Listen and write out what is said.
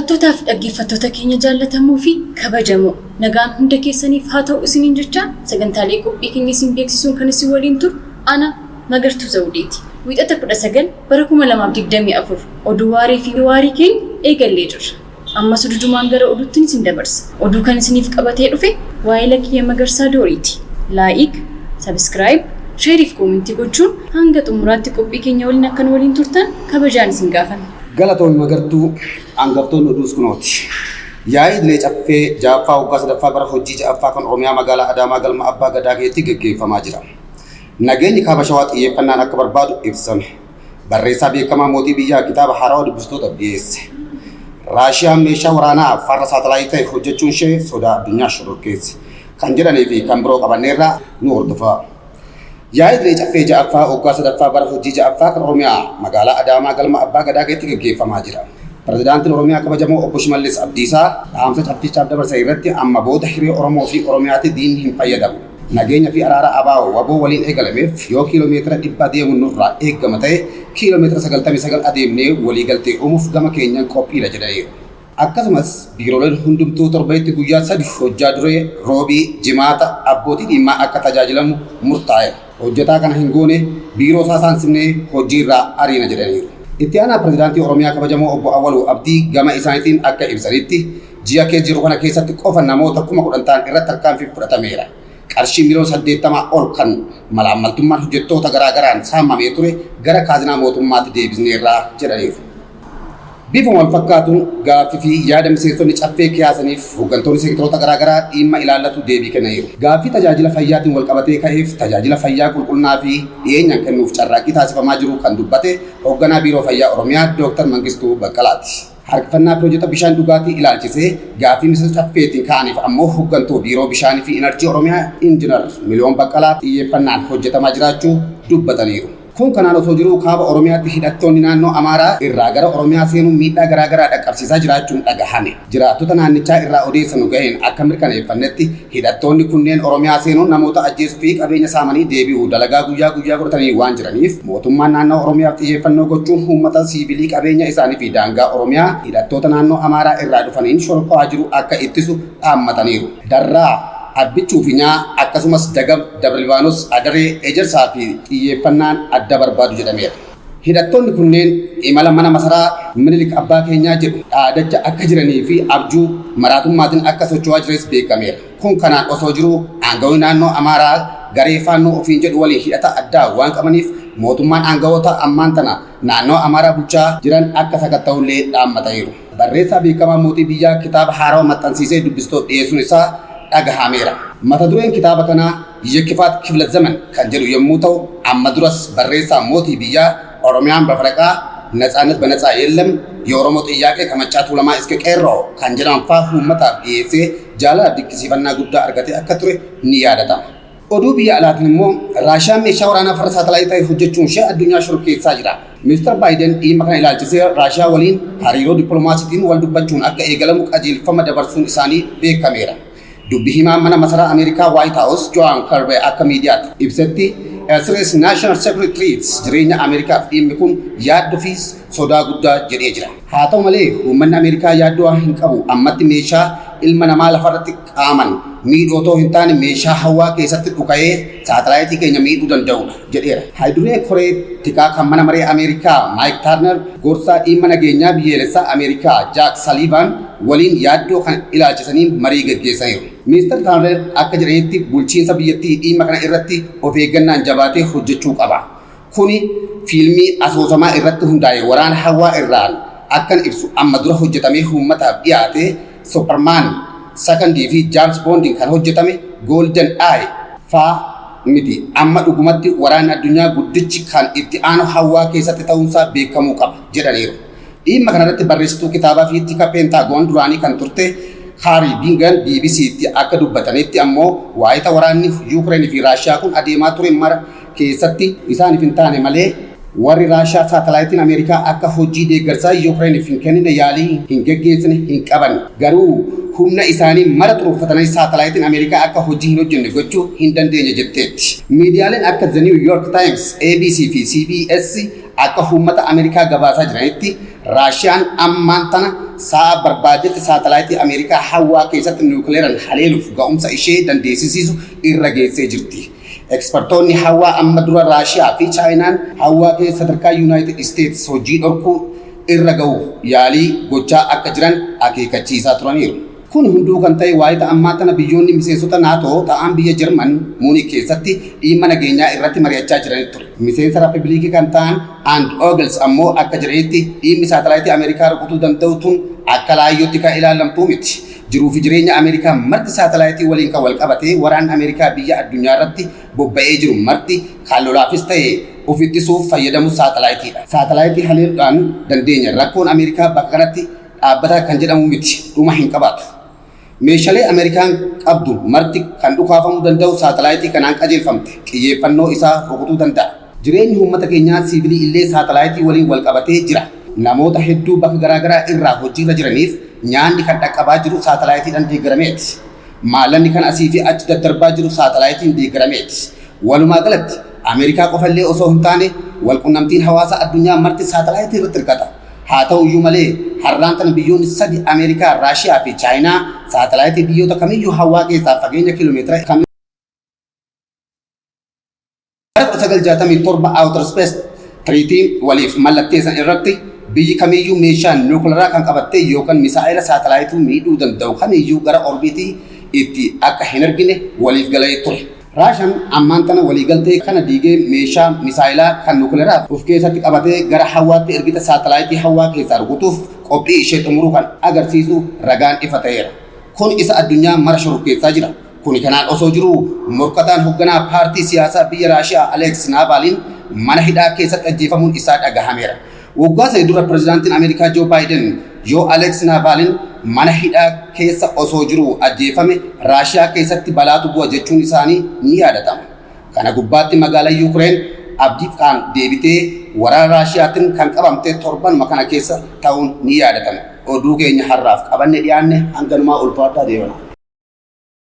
Daawwattootaa fi dhaggeeffattoota keenya jaallatamoo fi kabajamoo, nagaan hunda keessaniif haa ta'u isiniin jechaa, sagantaalee qophii keenya isin beeksisuun kan isin waliin turu ana Magartuu Zawudeeti. Wiixata 19 bara 2024 oduu waaree fi waarii keenya eegallee jirra. Ammas ududumaan gara oduuttin isin dabarsa. Oduu kan isiniif qabatee dhufe waa'ila kiyya Magarsaa Dooriiti. Like, Subscribe, Share fi Koomentii gochuun hanga xumuraatti qophii keenya waliin akka nu waliin turtan kabajaan isin gaafanna. Galatoomi Magartuu, hangaftoonni oduus kunooti. Yaa'ii idilee Caffee 6ffaa waggaa 3ffaa bara hojii 6ffaa kan Oromiyaa magaalaa Adaamaa galma Abbaa Gadaa keessatti gaggeeffamaa jira. Nageenyi Kaaba Shawaa xiyyeeffannaan akka barbaadu ibsame. Barreessaa beekamaa mootii biyyaa kitaaba haarawaa dubbistootaaf dhiyeesse. Raashiyaan meeshaa waraanaa farra saatalaayitii ta'e hojjechuun ishee sodaa addunyaa shororkeesse. Kan jedhanii fi kan biroo qabanneerra, nu hordofaa. Yaa'ii idilee Caffee 6ffaa waggaa 3ffaa bara hojii 6ffaa kan Oromiyaa magaalaa Adaamaa galma Abbaa Gadaa keessatti gaggeeffamaa jira. Pirezidaantiin Oromiyaa kabajamoo Obbo Shimallis Abdiisaa dhaamsa Caffichaaf dabarsan irratti amma booda hiree Oromoo fi Oromiyaatti diinni hin fayyadamu. Nageenya fi araara ABO wbo waliin eegalameef yoo kiiloo meetira 100 adeemuun nurraa eegama ta'e kiiloo meetira 99 adeemnee waliigaltee uumuuf gama keenyan qophiidha jedhaniiru. Akkasumas biirooleen hundumtuu torbeetti guyyaa sadi hojjaa duree, Roobii, Jimaata, abbootii dhimmaa akka tajaajilamu murtaa'eera. Hojjetaa kana hin goone biiroosaa saansifnee hojiirraa ariina jedhaniiru. Itti aanaa Pirezidaantii Oromiyaa kabajamoo Obbo Awwaluu Abdii gama isaaniitiin akka ibsanitti, ji'a keessa jirru kana keessatti qofa namoota 10,000 ta'an irratti tarkaanfiin fudhatameera. Qarshii miliyoona 80 ol kan malaammaltummaan hojjettoota garaagaraan saamamee ture gara kaazinaa mootummaatti deebisneerra jedhaniiru. Bifuma walfakkaatuun gaaffii fi yaada miseensonni Caffee kiyaasaniif hoggantoonni seektaroota garaagaraa dhiimma ilaallatu deebii kennaniiru. Gaaffii tajaajila fayyaatiin walqabatee ka'eef tajaajila fayyaa qulqullinaa fi dhiyeenyaan kennuuf carraaqqii taasifamaa jiru kan dubbate Hogganaa Biiroo Fayyaa Oromiyaa Dooktar Mangistuu Baqqalaati. Harkifannaa piroojekta bishaan dhugaatii ilaalchisee gaaffii miseensa Caffeetiin ka'aniif ammoo hoggantuu Biiroo Bishaanii fi Inarjii Oromiyaa Injinar Miliyoon Baqqalaa xiyyeeffannaan hojjetamaa jiraachuu dubbataniiru. Kun kanaan osoo jiruu Kaaba Oromiyaatti hidhattoonni naannoo Amaaraa irraa gara Oromiyaa seenuun miidhaa garaa garaa dhaqqabsiisaa jiraachuun dhagahame. Jiraattota naannichaa irraa odeessa nu gaheen akka mirkaneeffannetti hidhattoonni kunneen Oromiyaa seenuun namoota ajjeesuu fi qabeenya saamanii deebi'uu dalagaa guyyaa guyyaa godhatanii waan jiraniif mootummaan naannoo Oromiyaaf xiyyeeffannoo gochuun uummata siivilii qabeenya isaanii fi daangaa Oromiyaa hidhattoota naannoo Amaaraa irraa dhufaniin shororkawaa jiru akka ittisu dhaammataniiru. Darraa, Abbichuu fi Nyaa akkasumas Dagam, Dabra Libaanos, Adaree, Ejersaa fi xiyyeeffannaan adda barbaadu jedhameera. Hidhattoonni kunneen imala mana masaraa Minilik Abbaa keenyaa jedhu dhaadacha akka jiranii fi abjuu maraatummaatiin akka socho'aa jiranis beekameera. Kun kanaan osoo jiruu aangawoonni naannoo Amaaraa garee Faannoo ofiin jedhu waliin hidhata addaa waan qabaniif mootummaan aangawoota ammaan tana naannoo Amaaraa bulchaa jiran akka sakatta'ullee dhaammataniiru. Barreessaa beekamaa mootii biyyaa kitaaba haarawa maxxansiisee dubbistoof dhiyeessuun isaa dhagahameera. Mata dureen kitaaba kanaa Yekifaat Kifla Zaman kan jedhu yommuu ta'u, amma duras barreessaan mootii biyyaa Oromiyaan Bafaraqaa, Natsaannat Banatsaa Yellem, Yeoromoo Xiyyaaqee Kamaccaa Tuulamaa Iske Qeerroo kan jedhaman faa uummataaf dhiyeessee jaalalaaf dinqisiifannaa guddaa argatee akka ture ni yaadatama. Oduu biyya alaatiin immoo Raashiyaan meeshaa waraanaa farra saatalaayitii ta'e hojjechuun ishee addunyaa shororkeessaa jira. Mister Baayiden dhiimma kana ilaalchisee Raashiyaa waliin hariiroo dippiloomaasiitiin wal dubbachuun akka eegalamu qajeelfama dabarsuun isaanii beekameera. Dubbi himaan mana masaraa Ameerikaa White House Joan Kirby akka miidiyaatti ibsetti Serious National Security Threats jireenya Ameerikaaf dhimmi kun yaaddoo fi sodaa guddaa jedhee jira. Haa ta'u malee uummanni Ameerikaa yaaddoo hin qabu, ammatti meeshaa ilma namaa lafarratti qaaman miidhu otoo hin taane meeshaa hawaa keessatti dhuka'ee saatalaayitii keenya miidhuu danda'udha jedheera. Hayiduree Koree Tikaa kan Mana Maree Ameerikaa Maayik Taarner gorsaa dhiimma nageenyaa biyyeelessaa Ameerikaa Jaak Saliivaan waliin yaaddoo kana ilaalchisanii marii gaggeessaniiru. Mister Taarner akka jedhanitti bulchiinsa biyyattii dhiimma kana irratti of eeggannaan jabaatee hojjechuu qaba. Kuni fiilmii asoosamaa irratti hundaa'e waraana hawaa irraan akkan ibsu amma dura hojjetamee uummataaf dhiyaate Superman Second fi James Bondin kan hojjetame Golden Eye faa miti. Amma dhugumatti waraanni addunyaa guddichi kan itti aanu hawaa keessatti ta'uunsaa beekamuu qaba jedhaniiru. Dhimma kanarratti barreessituu kitaabaa fi tika Peentaagoon duraanii kan turte Kaarii Bingan BBCtti akka dubbatanitti ammoo waayita waraanni Yuukireen fi Raashiyaa kun adeemaa ture mara keessatti isaaniif hin taane malee warri Raashiyaa saatalaayitiin Ameerikaa akka hojii deeggarsaa Yuukireeniif hin kennine yaalii hin geggeessine hin qaban. Garuu humna isaanii mara xuruurfatanii saatalaayitiin Ameerikaa akka hojii hin hojjenne gochuu hin dandeenye jetteetti. Miidiyaaleen akka The New York Times, ABC fi CBS akka uummata Ameerikaa gabaasaa jiranitti Raashiyaan ammaan tana sa'a barbaadetti saatalaayitii Ameerikaa hawaa keessatti niwukileeraan haleeluuf ga'umsa ishee dandeessisiisu irra geessee jirti. Ekspertoonni hawaa amma dura Raashiyaa fi Chaayinaan hawaa keessa sadarkaa Yuunaayitid Isteets hojii dhorkuu irra ga'uuf yaalii gochaa akka jiran akeekkachiisaa turaniiru. Kun hunduu kan ta'e waayita ammaa tana biyyoonni miseensota NATO ta'an biyya Jarman Muunik keessatti dhimma nageenyaa irratti mari'achaa jiranitti ture. Miseensa Rippaabilikii kan ta'an And Ogles ammoo akka jedhanitti dhimmi saatalaayitii Ameerikaa rukutuu danda'u tun akka laayyootti kan ilaalamtuu miti. Jiruu fi jireenya Ameerikaa marti saatalaayitii waliin kan wal qabate waraanni Ameerikaa biyya addunyaa irratti bobba'ee jiru marti kan lolaafis ta'e of ittisuuf fayyadamu saatalaayitiidha. Saatalaayitii haleeluudhaan dandeenya. Rakkoon Ameerikaa bakka kanatti dhaabbata kan jedhamu miti. Dhuma hin qabaatu. Meeshaalee Ameerikaan qabdu marti kan dhukaafamuu danda'u saatalaayitii kanaan qajeelfamte xiyyeeffannoo isaa rukutuu danda'a. Jireenyi uummata keenyaa siivilii illee saatalaayitii waliin wal qabatee jira. Namoota hedduu bakka garaagaraa irraa hojiirra jiraniif nyaanni kan dhaqqabaa jiru saatalaayitiidhaan deeggarameeti. Maallaqni kan asii fi achi daddarbaa jiru saatalaayitiin deeggarameeti. Walumaa galatti Ameerikaa qofa illee osoo hin taane walqunnamtiin hawaasa addunyaa marti saatalaayitii irratti hirkata. Haa ta'u iyyuu malee har'aan tana biyyoonni sadi Ameerikaa, Raashiyaa fi Chaayinaa saatalaayitii biyyoota kamiyyuu hawaa keessaa fageenya kiiloomeetira bara 1967 Outer Space Treaty waliif mallatteessan irratti biyyi kamiyyuu meeshaa niwukilaraa kan qabattee yookaan misaa'ila saatalaayitii miidhuu danda'u kamiyyuu gara orbiitii itti akka hin ergine waliif galee ture. Raashaan ammaan tana waliigaltee kana diigee meeshaa misaa'ilaa kan niwukilaraa of keessatti qabatee gara hawaatti ergita saatalaayitii hawaa keessaa rukutuuf qophii ishee xumuruu kan agarsiisu ragaan ifa ta'eera. Kun isa addunyaa mara shororkeessaa jira. Kuni kanaan osoo jiruu morkataan hoogganaa paartii siyaasaa biyya Raashiyaa Aleeks Naavaaliin mana hidhaa keessatti ajjeefamuun isaa dhagahameera. Waggaa sadii dura pirezidaantiin Ameerikaa Joo Baayiden yoo Aleeks Naavaaliin mana hidhaa keessa osoo jiru ajjeefame Raashiyaa keessatti balaatu bu'a jechuun isaanii ni yaadatama. Kana gubbaatti magaalaa Yuukireen Abdiifkaan deebitee waraana Raashiyaatiin kan qabamte torbanuma kana keessa ta'uun ni yaadatama. Oduu keenya har'aaf qabanne dhiyaanne hanganumaa ulfaadhaa deemana.